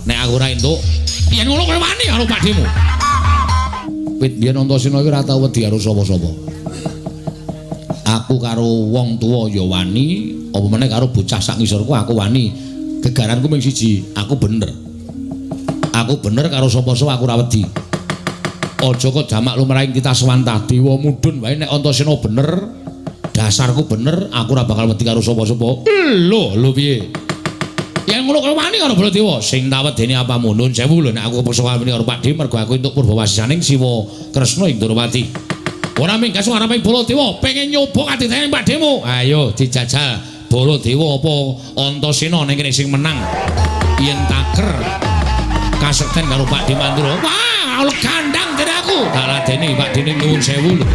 Nek aku ora entuk, yen ngono kowe wani karo Pakdhemu. Wit biyen Antasena iki ora tau wedi karo sapa-sapa. Aku karo wong tuwa ya wani, apa meneh karo bocah sak ngisorku aku wani. Gegaranku mung siji, aku bener. Aku bener karo sapa-sapa aku ora wedi. Aja kok jamak lumrahing kitaswantah dewa mudhun wae nek Antasena bener, dasarku bener, aku ora bakal wedi karo sapa-sapa. Lho, lho piye? Yen ngono kowe wani karo Baladewa, sing tak wedeni apamu? Nuwun sewu lho nek aku kepeksa wani karo Pakdhe mergo aku entuk purbawasisaning Siwa Kresna ing Ndorowati. Ora minggas arep Baladewa pengen nyoba kadidene Pakdhemu. Ayo dijajal Baladewa apa Antasena ning kene sing menang. Yen taker kasekten karo Pakdhe Mandura. Wah, gandang dene aku. Tak ladeni Pakdhe nyuwun sewu lho.